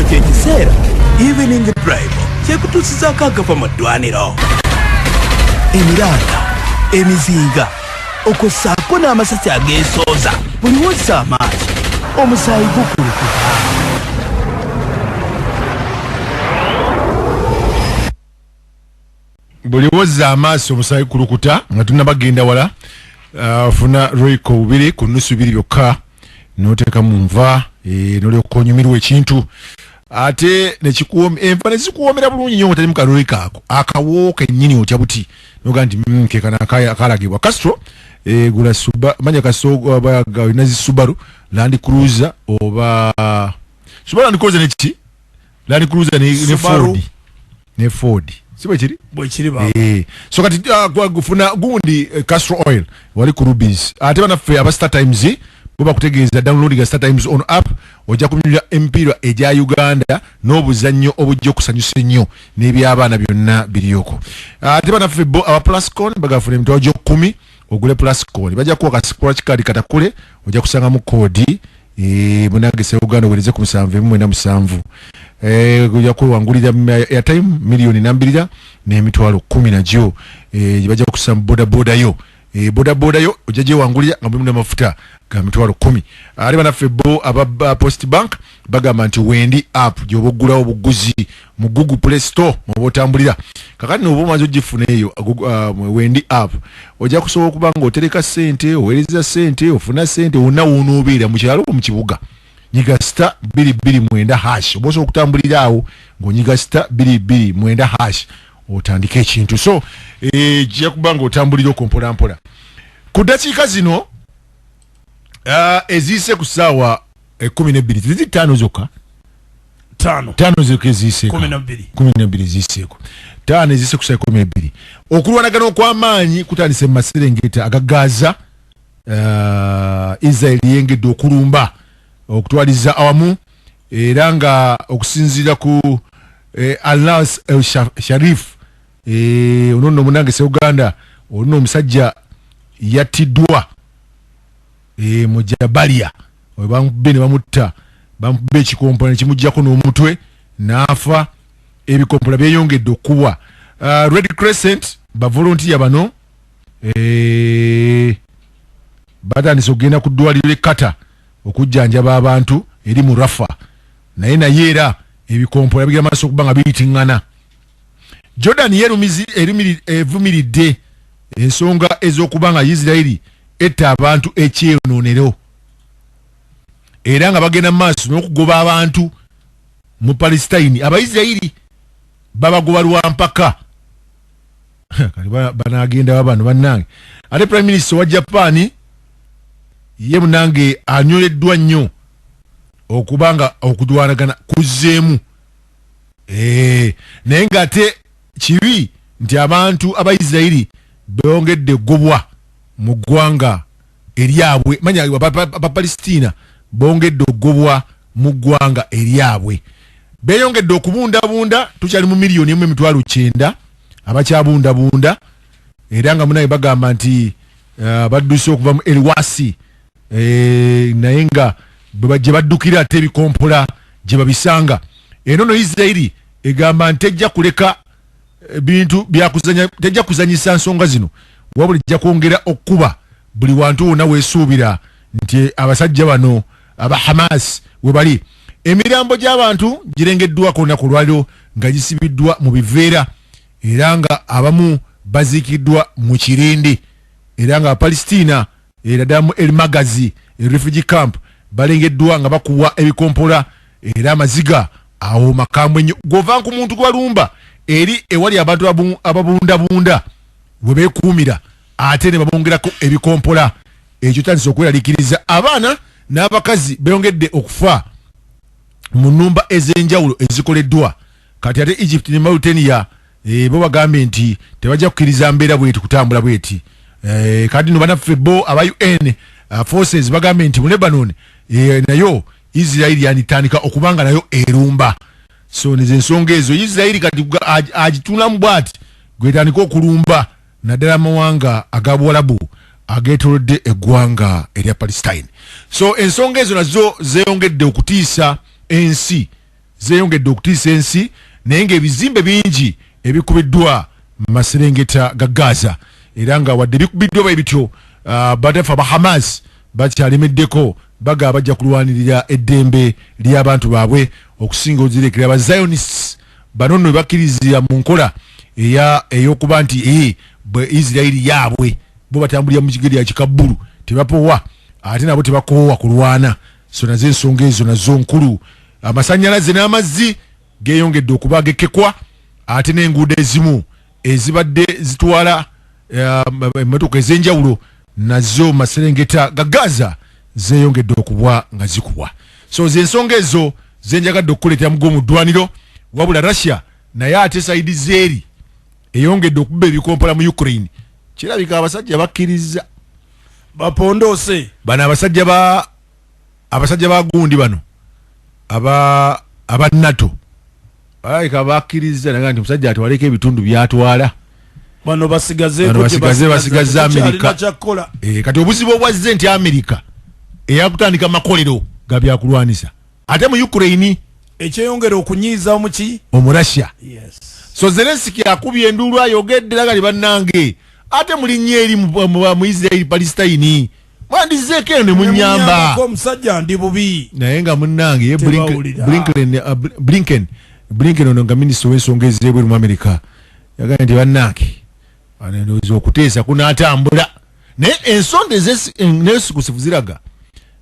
Kino kye kiseera Evening Drive kyekutuusizaako agava mu ddwaniro, emiranga, emizinga, okwo ssaako n'amasasi ageesooza. Buli wozza amaaso omusaayi gukulukuta. Buli wozza amaaso omusaayi gukulukuta. Nga tunabagenda wala, funa Royco bubiri ku nusu biri byokka n'oteeka mu nva, n'olyoka onyumirwa ekintu, ate enva ne zikuwoomera bulungi nnyo nga talimu ka Royco ako akawoowo kennyini. Otya buti noga nti kekano akalagibwa Castro. Gula suba manya Castro olina zi Subaru Land Cruiser oba Subaru Land Cruiser neki Land Cruiser ne Ford, ne Ford, si bwe kiri? Bwe kiri ba. So kati gufuna gundi Castro Oil wali ku Rubies. Ate banaffe aba Star Times bo bakutegeeza downloading Star Times on app, ojja kunyumira emipiira egya Uganda n'obuzannyo obujja okusanyusa ennyo n'ebyabaana byonna biriyoko. Ate banaffe bo aba Plascon bagafuna emitwalo gy'okkumi ogule Plascon, bajja kuwa ka scratch card katakule, ojja kusangamu koodi munange Uganda owereze ku 7 197, ojja kwewangulira airtime miliyoni nambirira n'emitwalo 10 nagyo. Bajja kusa boda boda yo, boda boda yo ojja gyewangulira nga mulimu n'amafuta ga 100,000. Ate banaffe bo aba Post Bank bagamba nti Wendi app gyoba oggulawo obuguzi mu Google Play Store oba otambulira. Kakati noba omaze ogifuna eyo Wendi app, ojja kusobola okuba nga otereka ssente, oweereza ssente, ofuna ssente wonna wonoobeera, mu kyalo, mu kibuga. Nyiga *229# oba osobola okutambulira awo ng'onyiga *229# otandike ekintu. So kijja kuba nga otambulira okwo mpolampola. Ku ddakiika zino eziyise ku ssaawa 12 ziri 5 zokka. 5. 5 zokka eziyiseeko. 12. 12 eziyiseeko, 5 eziyise ku ssaawa 12. Okulwanagana okw'amaanyi kutandise mu maserengeta aga Gaza. Israel yengedde okulumba okutwaliza awamu, era nga okusinziira ku Alnas El Sharif, ono nno munange Seuganda, ono omusajja yattiddwa mu Jabalia, bamukubye ne bamutta, bamukubye ekikompola ne kimuggyako n'omutwe n'afa. Ebikompola byeyongedde okubwa. Red Crescent bavolontiya bano batandise okugenda ku ddwaliro e Qatar okujjanjaba abantu eri mu Rafa, naye era ebikompola bigenda maaso okuba nga biyitiŋŋana. Jordan evumiridde ensonga ez'okuba nga Isirairi etta abantu ekyeyonoonero, era nga bagenda mu maaso n'okugoba abantu mu Palestine. Abaisirairi babagoba lwampaka. Kati banagenda babano bannange. Ate Prime Minister wa Japan ye munange anyoleddwa nnyo okuba nga okudwanagana kuzzeemu, naye ng'ate kibi nti abantu abaisirairi bongedde gobwa mu ggwanga eryabwe. Manya Abapalestina bongedde okugobwa mu ggwanga eryabwe, beyongedde okubundabunda. Tukyali mu 1,900,000 abakyabundabunda, era nga munaye bagamba nti badduse okuva mu Elwasi, naye nga gye baddukira ate ebikompola gye babisanga. Eno no Isirairi egamba nti tejja kuleka bintu byakuzanya, tejja kuzanyisa nsonga zino, wabula ejja kwongera okukuba buli wantu wonna weesuubira nti abasajja bano aba Hamas we bali. Emirambo gy'abantu girengeddwako olunaku olwaliro nga gisibiddwa mu biveera, era nga abamu baziikiddwa mu kirindi, era nga Abapalestina era ddala mu El Magazi refugee camp balengeddwa nga bakuwa ebikompola, era amaziga awo makambwe nnyo. Gwova ku muntu gwebalumba eri ewali abantu ababundabunda we beekuumira, ate ne babongerako ebikompola. Ekyo kyandise okweraliikiriza. Abaana n'abakazi beyongedde okufa mu nnumba ez'enjawulo ezikoleddwa kati. Ate Egypt ne Mauritania bo bagambye nti tebajja kukkiriza mbeera bweti kutambula bweti. Kati no banaffe bo aba UN forces bagambye nti mu Lebanon nayo Israel yanditandika okubanga nayo erumba. So nize ensonga ezo Israel kati agituulamu bwati gwetandika okulumba naddala amawanga aga Buwalabu ageetolodde eggwanga erya Palestine. So ensonga ezo nazo zeeyongedde okutiisa ensi. Zeeyongedde okutiisa ensi, naye ng'ebizimbe bingi ebikubiddwa mu maserengeta ga Gaza, era nga wadde bikubiddwa bwe bityo, batafa ba Hamas bakyalemeddeko, bagaba bajja kulwanirira eddembe ly'abantu baabwe okusinga ozirekera aba Zionists. Bano nno bakkirizira mu nkola ey'okuba nti bwe Isirairi yaabwe, bo batambulira mu kigeri ya kikabbulu, tebapowa ate nabo tebakoowa kulwana. So nazo ensonga ezo nazo nkulu. Amasannyalaze n'amazzi geeyongedde okuba agekekwa, ate n'enguudo ezimu ezibadde zitwala emmotoka ez'enjawulo nazo maserengeta ga Gaza zeeyongedde okubwa nga zikubwa. So zensonga ezo zenjagadde okukuleetera mu gw'omu ddwaniro. Wabula Russia naye ate side zeeri eyongedde okuba ebikompola mu Ukraine. Kirabika abasajja bakkiriza. Bapondoose. Bano abasajja ba gundi bano aba NATO balabika bakkiriza, naga nti omusajja atwaleko ebitundu byatwala. Bano basigaze. Bano basigaze Amerika. Kati obuzibu obwazze nti Amerika eyakutandika makolero ga byakulwanisa ate mu Ukraine, ekyeyongera okunyiiza omuki? Omurussia. Yes. So Zelensky akubye enduulu, ayogedde lagali, bannange, ate mulinnya eri mu Israel Palestine, mwandizeeko eno ne munyamba. Omusajja ndi bubi. Naye nga munnange ye Blinken ono nga minisita w'ensonga ez'ebweru mu Amerika yagambye nti bannange, ndowooza okuteesa kunaatambula, naye ensonda ez'esikusifu ziraga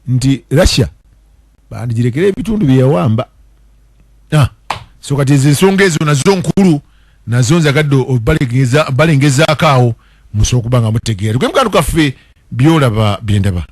nti Russia bandigirekera ebitundu bye yawamba. So kati ezo ensonga ezo nazo nkulu, nazo nzagadde balengezaako awo musobola okuba nga mutegeera. Tukwe mukantu kaffe, byolaba byendaba.